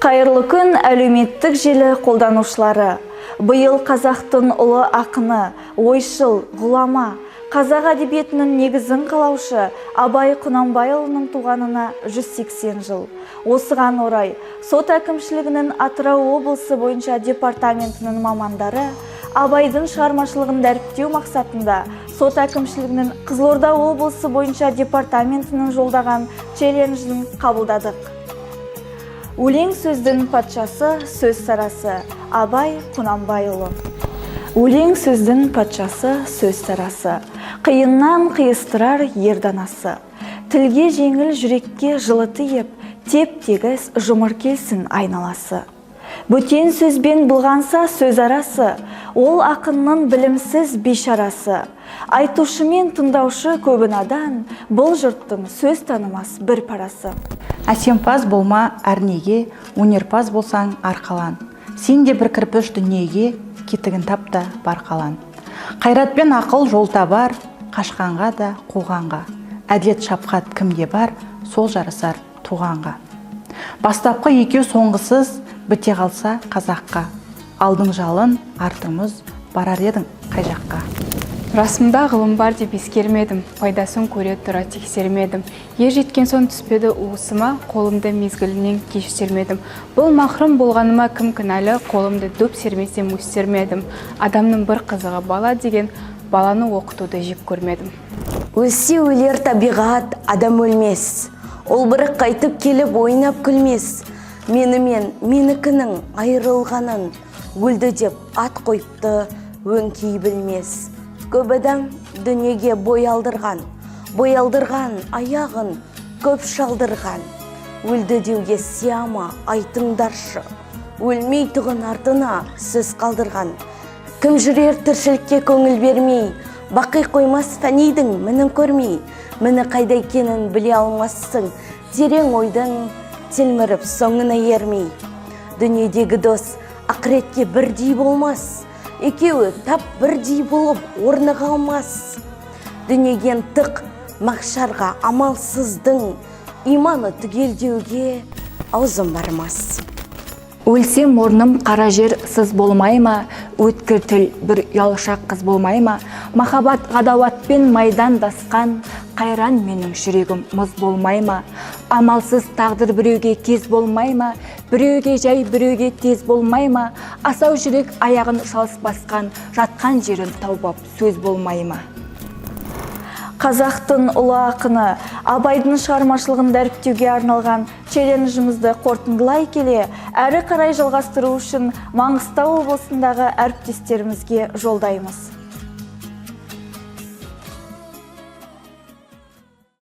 Қайырлы күн, әлеуметтік желі қолданушылары! Биыл қазақтың ұлы ақыны, ойшыл, ғұлама, қазақ әдебиетінің негізін қалаушы Абай Құнанбайұлының туғанына 180 жыл. Осыған орай сот әкімшілігінің Атырау облысы бойынша департаментінің мамандары Абайдың шығармашылығын дәріптеу мақсатында сот әкімшілігінің Қызылорда облысы бойынша департаментінің жолдаған челленджін қабылдадық. Өлең сөздің патшасы, сөз сарасы Абай Құнанбайұлы. Өлең сөздің патшасы, сөз сарасы, қиыннан қиыстырар ер данасы. Тілге жеңіл, жүрекке жылы тиіп, теп тегіс жұмыр келсін айналасы. Бөтен сөзбен бұлғанса сөз арасы, ол ақынның білімсіз бейшарасы. Айтушы мен тыңдаушы көбі надан, бұл жұрттың сөз танымас бір парасы. Әсемпаз болма әрнеге, өнерпаз болсаң арқалан. Сен де бір кірпіш дүниеге, кетігін тап та бар қалан. Қайрат пен ақыл жол табар, қашқанға да қуғанға. Әділет, шапқат кімде бар, сол жарасар туғанға. Бастапқы екеу соңғысыз біте қалса қазаққа. Алдың жалын, артың мұз, барар едің қай жаққа? Расында ғылым бар деп ескермедім, пайдасын көре тұра тексермедім. Ер жеткен соң түспеді уысыма, қолымды мезгілінен кеш сермедім. Бұл махрұм болғаныма кім кінәлі, қолымды дөп сермесем өстермедім. Адамның бір қызығы бала деген, баланы оқытуды жек көрмедім. Өлсе өлер табиғат, адам өлмес. Ол бір қайтып келіп ойнап күлмес. Менімен менікінің айырылғанын өлді деп ат қойыпты өңкей білмес. Көп адам дүниеге бой алдырған, бой алдырған, аяғын көп шалдырған. Өлді деуге сия ма, айтыңдаршы? Өлмей тұғын артына сөз қалдырған. Кім жүрер тіршілікке көңіл бермей, бақи қоймас фәнидің мінін көрмей? Міні қайда екенін біле алмассың, терең ойдың телміріп соңына ермей. Дүниедегі дос ақыретке бірдей болмас, екеуі тап бірдей болып орны қалмас. Дүниеге ынтық махшарға амалсыздың иманы түгелдеуге аузым бармас. Өлсем, орным қара жер сыз болмай ма? Өткір тіл бір ұялшақ қыз болмай ма? Махаббат ғадауатпен майдандасқан, қайран менің жүрегім мұз болмай ма? Амалсыз тағдыр біреуге кез болмай ма? Біреуге жай, біреуге тез болмай ма? Асау жүрек аяғын шалыс басқан, жатқан жерін тауып ап сөз болмай ма? Қазақтың ұлы ақыны Абайдың шығармашылығын дәріптеуге арналған челленджімізді қорытындылай келе, әрі қарай жалғастыру үшін Маңғыстау облысындағы әріптестерімізге жолдаймыз.